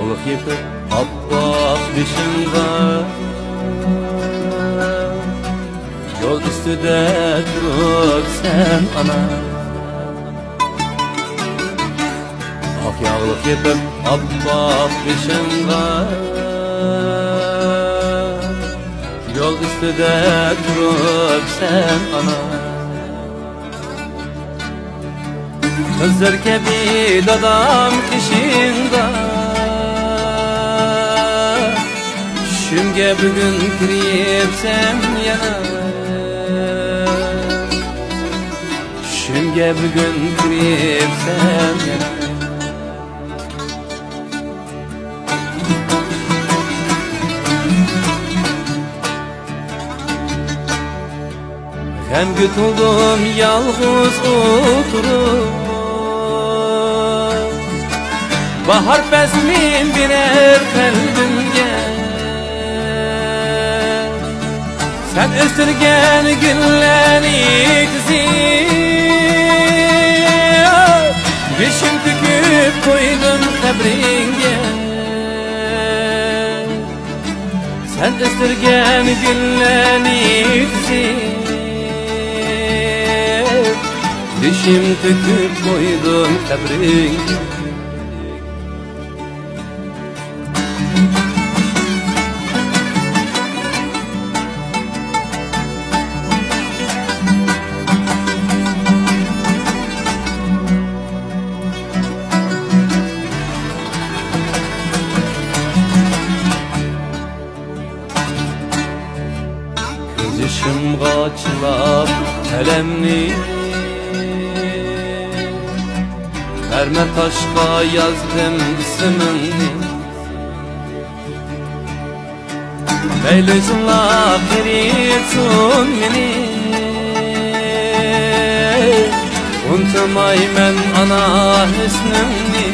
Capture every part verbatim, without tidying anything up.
يېپىپ ئاپئاق بېشىڭغا، يول ئۈستىدە تۇرۇپسەن ئانا. ئاق ياغلىق يېپىپ ئاپئاق بېشىڭغا، يول ئۈستىدە تۇرۇپسەن ئانا. خىزىر كەبى دادام قېشىڭدا، چۈشۈمگە بۈگۈن كىرىپسەن يەنە. چۈشۈمگە بۈگۈن كىرىپسەن يەنە. غەمگە تولدۇم يالغۇز ئولتۇرۇپ، باھار پەسلى بېرەر قەلبىمگە. سەن ئۆستۈرگەن گۈللەرنى تىزىپ، بېشىم تۆكۈپ قويدۇم قەبرىڭگە. سەن ئۆستۈرگەن گۈللەرنى تىزىپ، بېشىم تۆكۈپ قويدۇم قەبرىڭگە. كۆز يېشىمغا چىلاپ قەلەمنى، مەرمەر تاشقا يازدىم ئىسمىڭنى. مەيلى جىنلار قېرىتسۇن مېنى، ئۇنتۇمايمەن ئانا ھۆسنۈڭنى.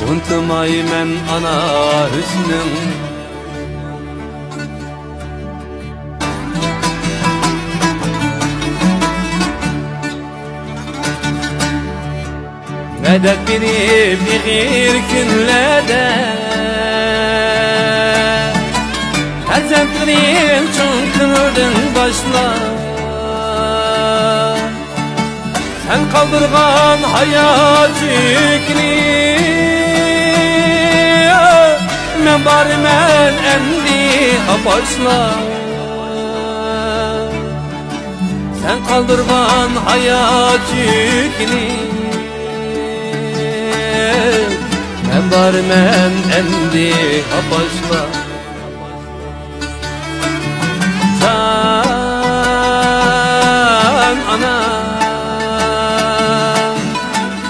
ئۇنتۇمايمەن ئانا ھۆسنۈڭنى. مەدەت بېرىپ ئېغىر كۈنلەردە، پەرزەنتلىرىم چوڭ قىلدىڭ باشلاپ. سەن قالدۇرغان ھايات يۈكىنى، مەن بارىمەن ئەمدى ئاپاشلاپ. سەن قالدۇرغان ھايات يۈكىنى، مەن بارىمەن ئەمدى ئاپاشلاپ. جان ئانا،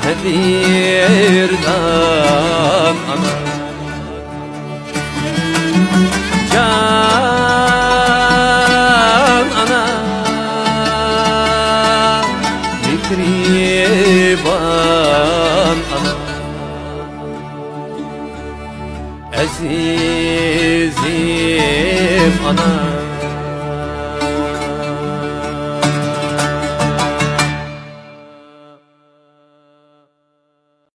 ھەدىيە